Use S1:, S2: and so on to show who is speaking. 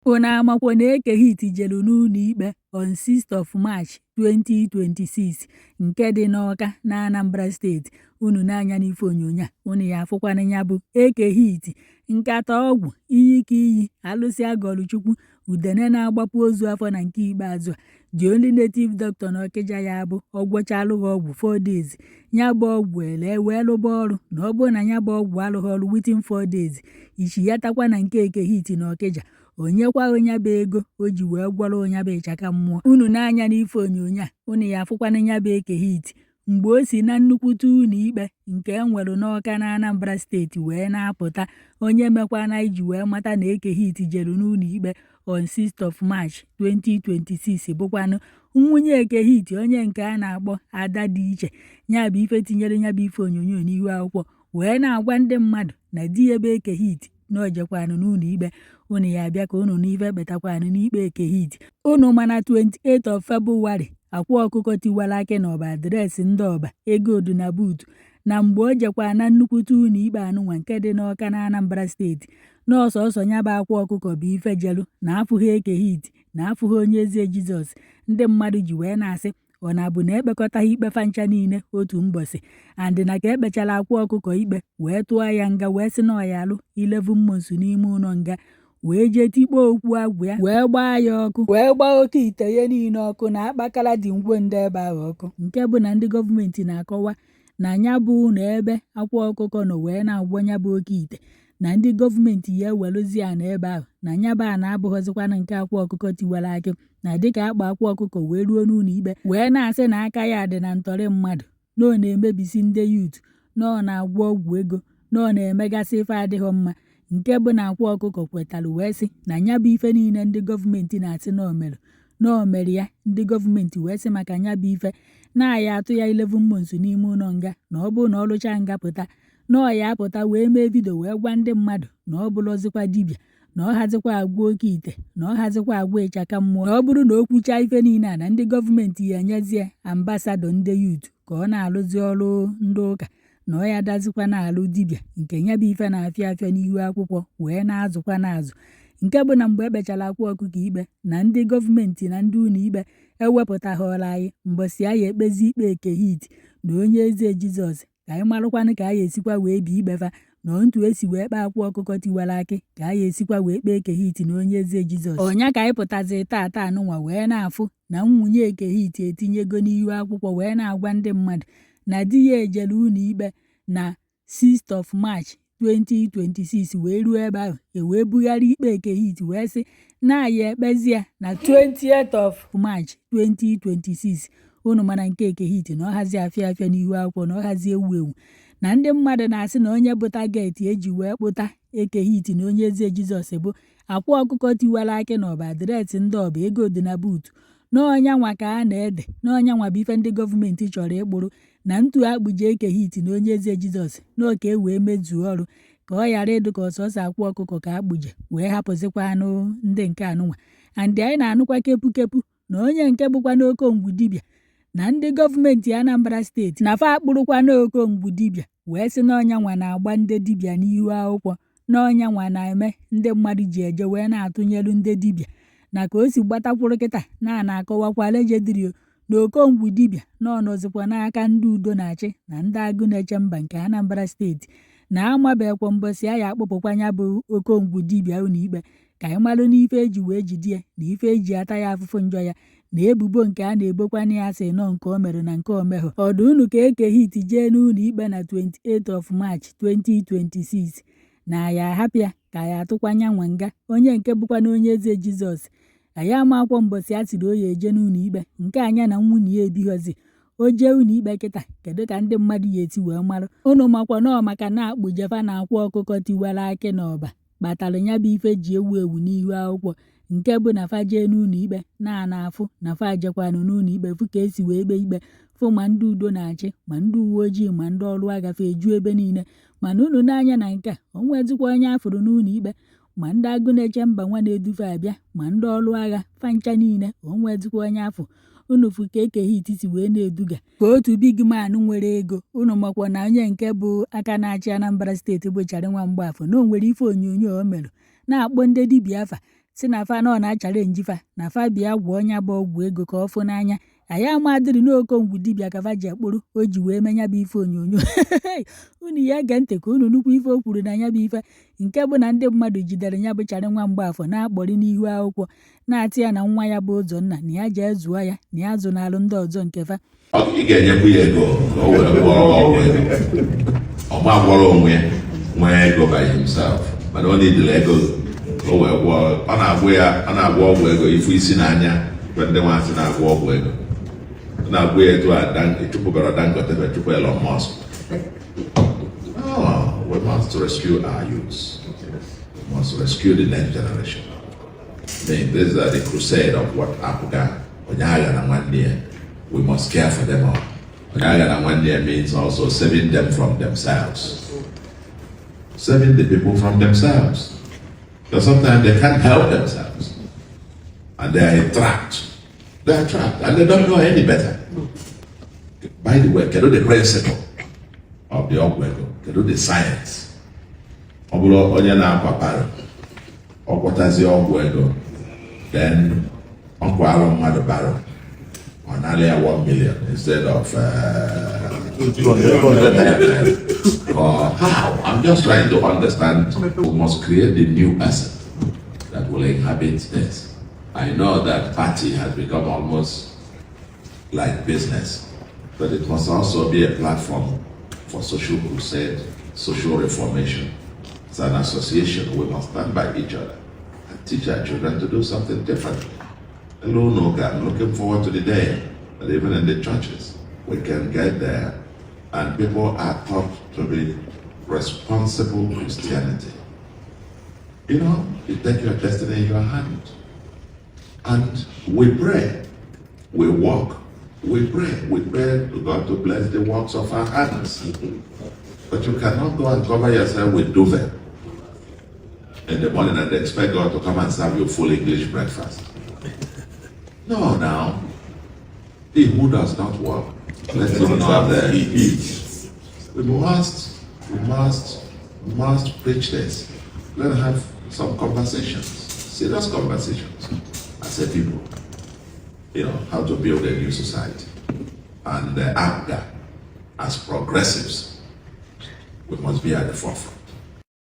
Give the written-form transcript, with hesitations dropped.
S1: Unu amakwa na Eke Hit jelu n'ụlọ ikpe on 6th of March 2026 nke dị n'Awka na Anambra Steeti. Unu n'anya n'ife onyonyo a, unu ya afụkwana ya bụ Eke Hit, nkata ọgwụ, iyi ka iyi, alụsị agọlụ Chukwu, udene na-agbapụ ozu afọ na nke ikpeazụ a, the only native doctor na Ọkịja ya bụ ọgwọchalụ gị ọgwụ 4 days, ya bụ ọgwụ ele wee lụba ọrụ na ọ bụrụ na ya bụ ọgwụ alụghị ọrụ within 4 days, ichi ya takwa na nke Eke Hit na Ọkịja, o nyekwa ya bụ ego o ji wee gwọrọ ya bụ ịchaka mmụọ. Unu n'anya n'ife onyonyo a, unu ya afụkwana ya bụ Eke Hit mgbe o si na nnukwute ụlọ ikpe nke e nwere n'Awka na Anambra Steeti wee na-apụta. Onye mekwana iji wee mata na Eke Hit jere n'ụlọ ikpe on 6th of March 2026 bụkwanụ nwunye Eke Hit, onye nke a na-akpọ Ada dị iche, ya bụ ife tinyere ya bụ ife onyonyo n'ihu akwụkwọ wee na-agwa ndị mmadụ na di ya bụ Eke Hit na o jekwanụ n'ụlọ ikpe. Unu ya abịa ka unu n'ife kpetakwanụ n'ikpe Eke Hit. Unu mana 28 of February, Akwa Ọkụkọ Tiwara Akị na Ọba, address ndị Ọba, ego dị na buutu, na mgbe o jekwa na nnukwute ụlọ ikpe anụnwa nke dị n'Awka na Anambra Steeti, na ọsọsọ ya bụ Akwa Ọkụkọ bụ ife jelu na afụghị Eke Hit na afụghị Onye Eze Jizọs. Ndị mmadụ ji wee na-asị ọ na-abụ na ekpekọtaghị ikpe fancha niile otu mbọsị, and na ka ekpechara Akwa Ọkụkọ ikpe wee tụọ ya nga, wee sị na ọ ya alụ 11 months n'ime ụlọ nga, wee jee tikpoo okwu agwụ ya, wee gbaa ya ọkụ, wee gbaa oke ite ya niile ọkụ na akpakara dị ngwo ndị ebe ahụ ọkụ, nke bụ na ndị gọọmenti na-akọwa na ya bụ ụlọ ebe Akwa Ọkụkọ nọ wee na-agwọ ya bụ oke ite, na ndị gọọmenti ya eweluzi ana ebe ahụ, na ya bụ ana abụghọzikwana nke Akwa Ọkụkọ Tiwara Akị, na dịka akpa Akwa Ọkụkọ wee ruo n'ụlọ ikpe wee na-asị na aka ya dị na ntọrị mmadụ, na ọ na-emebisi ndị youth, na ọ na-agwọ ọgwụ ego, na ọ na-emegasị ife adịghị mma, nke bụ na Akwa Ọkụkọ kwetara wee sị na ya bụ ife niile ndị gọọmenti na-asị na o mere, na o mere ya. Ndị gọọmenti wee sị maka ya bụ ife na-aya atụ ya 11 months n'ime ụlọ nga, na ọ bụrụ na ọ lụchaa nga pụta, na ọ ya apụta wee mee video wee gwa ndị mmadụ na ọ bụrụzikwa dibịa, na ọ hazikwa agwọ oke ite, na ọ hazikwa agwọ ịchaka mmụọ, na ọ bụrụ na o kwuchaa ife niile a, na ndị gọọmenti ya enyezie ambassador ndị youth ka ọ na-alụzi ọrụ ndị ụka, na ọ ya dazikwa na-alụ dibịa nke ya bụ ife na-afịa afịa n'ihu akwụkwọ wee na-azụkwa na-azụ, nke bụ na mgbe ekpechara Akwa Ọkụkọ ikpe, na ndị gọọmenti na ndị ụlọ ikpe ewepụtaghọrọ anyị mbọsị anyị ekpezi ikpe Eke Hit na Onye Eze Jizọs, ka anyị marụkwanụ ka anyị esikwa wee bi ikpe fa, na ntu esi wee kpee Akwa Ọkụkọ Tiwara Akị ka anyị esikwa wee kpee Eke Hit na Onye Eze Jizọs. Ọnya ka anyị pụtazi taata anụnwa wee na-afụ na nwunye Eke Hit etinyego n'ihu akwụkwọ wee na-agwa ndị mmadụ na di ya ejere ụlọ ikpe na 6th of March 2026, wee ruo ebe ahụ e wee bugharị ikpe Eke Hit wee sị na ya ekpezi ya na 20th of March 2026. Unu mana nke Eke Hit na ọ hazi afịa afịa n'ihu akwụkwọ, na ọ hazi ewu ewu, na ndị mmadụ na-asị na onye bụ target eji wee kpụta Eke Hit na Onye Eze Jizọs bụ Akwa Ọkụkọ Tiwara Akị na Ọba, address ndị Ọba, ego dị na buutu, n'ọnya nwa ka a na-ede, n'ọnya nwa bụ ife ndị gọọmenti chọrọ ịkpụrụ, na ntu akpụje Eke Hit na Onye Eze Jizọs n'oke e wee mezuo ọrụ ka ọ ghara ịdụ ka ọsọsọ Akwa Ọkụkọ ka akpụje wee hapụzikwa anụ ndị nke anụnwa. And anyị na-anụkwa kepu kepu na onye nke bụkwa n'Okongwu dibịa, na ndị gọọmenti Anambra Steeti na fa akpụrụkwa n'Okongwu dibịa wee sị na ọnya nwa na-agba ndị dibịa n'ihu akwụkwọ, na ọnya nwa na-eme ndị mmadụ ji eje wee na-atụnyelu ndị dibịa, na ka o si gbatakwuru kịta na a na-akọwakwa allegedly na Okongwu dibịa na ọ nọzikwa n'aka ndị udo na-achị na ndị agụ na-eche mba nke Anambra Steeti, na amabekwa mbọsị a ya akpụpụkwa ya bụ Okongwu dibịa ụlọ ikpe ka anyị malụ n'ife eji wee jide ya, na ife eji ata ya afụfụ njọ ya, na ebubo nke a na-ebokwana ya asị nọ nke o mere na nke o meghọ. Ọdụ unu ka Eke Hit jee n'ụlọ ikpe na 28 of March 2026, na ya ahapụ ya ka ya atụkwa nyanwa nga. Onye nke bụkwa na Onye Eze Jizọs, anyị ama akwụkwọ mbọsị a sịrị o ya eje n'ụlọ ikpe nke anya na nwunye ya ebighozi. O jee ụlọ ikpe kịta, kedu ka ndị mmadụ ya esi wee marụ? Unu makwa nọọ maka na akpụjefa na Akwa Ọkụkọ Tiwara Akị na Ọba kpatara ya bụ ife ji ewu ewu n'ihu akwụkwọ, nke bụ na fa jee n'ụlọ ikpe na ana afụ na fa jekwanụ n'ụlọ ikpe fụ ka esi wee kpee ikpe, fụ ma ndị udo na-achị, ma ndị uwe ojii, ma ndị ọrụ agha fa eju ebe niile. Mana unu n'anya na nke a, o nwezikwa onye afụrụ n'ụlọ ikpe, ma ndị agụ na-eche mba nwa na-edufe abịa, ma ndị ọrụ agha fancha niile, o nwezikwa onye afụ. Unu fụ ka Eke Hit si wee na-eduga ka otu big man nwere ego. Unu makwa na onye nke bụ aka na-achị Anambra Steeti bụ Charlie Nwa Mgbafọ, na o nwere ife onyonyo o merụ na-akpọ ndị dibịa afa. Si na fa nọ na-achallenge fa na fa bịa gwọọ nya bụ ọgwụ ego ka ọ fụ n'anya. Anyị amadịrị n'okongwu dibịa ka fa ji akpụrụ o ji wee mee nya bụ ife onyonyo. Unu ya ege ntị ka unu nukwu ife o kwuru na nya bụ ife, nke bụ na ndị mmadụ jidere ya bụ Charị nwa Mgbafọ na-akpọrị n'ihu akwụkwọ, na-atị ya na nwa ya bụ Ụzọnna na ya jee zụọ ya, na ya zụnalụ ndị ọzọ nke fa.
S2: Ị ga-enyekwu ya ego ka o were gwọrọ ọgwụ ego. Ọ ma gwọrọ onwe ya nwee ego by himself, mana ọ nidiri ego ka o wee gwọọ. Ọ na-agwụ ya, ọ na-agwọ ọgwụ ego ifu isi n'anya mgbe ndị nwaasị na-agwọ ọgwụ ego. Ọ na-agwụ ya etu a chụpụgara Dangote ma chụpụ Elon Musk. Oh, we must rescue our youths. We must rescue the next generation. I mean, this is the crusade of what APGA, Onye Aghana Nwanne Ya. We must care for them all. Onye Aghana Nwanne Ya means also saving them from themselves. Saving the people from themselves. Because sometimes they can't help themselves. And they are trapped. They are trapped and they don't know any better. By the way, kedu the principle of the ọgwụ ego? Kedu the science? Ọ bụrụ onye na-akwa barrow, ọ gwọtazie ọgwụ ego, then ọ kwara mmadụ barrow, ọ nara ya 1 million instead of 200,000. Or how? I'm just trying to understand. We must create the new person that will inhabit this. I know that party has become almost like business, but it must also be a platform for social crusade, social reformation. As an association, we must stand by each other and teach our children to do something differently. Hello, Noga. I'm looking forward to the day that even in the churches, we can get there and people are taught to be responsible Christianity. You take your destiny in your hand. And we pray, we walk, we pray. We pray to God to bless the works of our hands. But you cannot go and cover yourself with duvet in the morning and expect God to come and serve you full English breakfast. No, now. He who does not work, let him not eat. We must preach this. Let's have some conversations, serious conversations, as a people. How to build a new society. And APGA, as progressives, we must be at the forefront.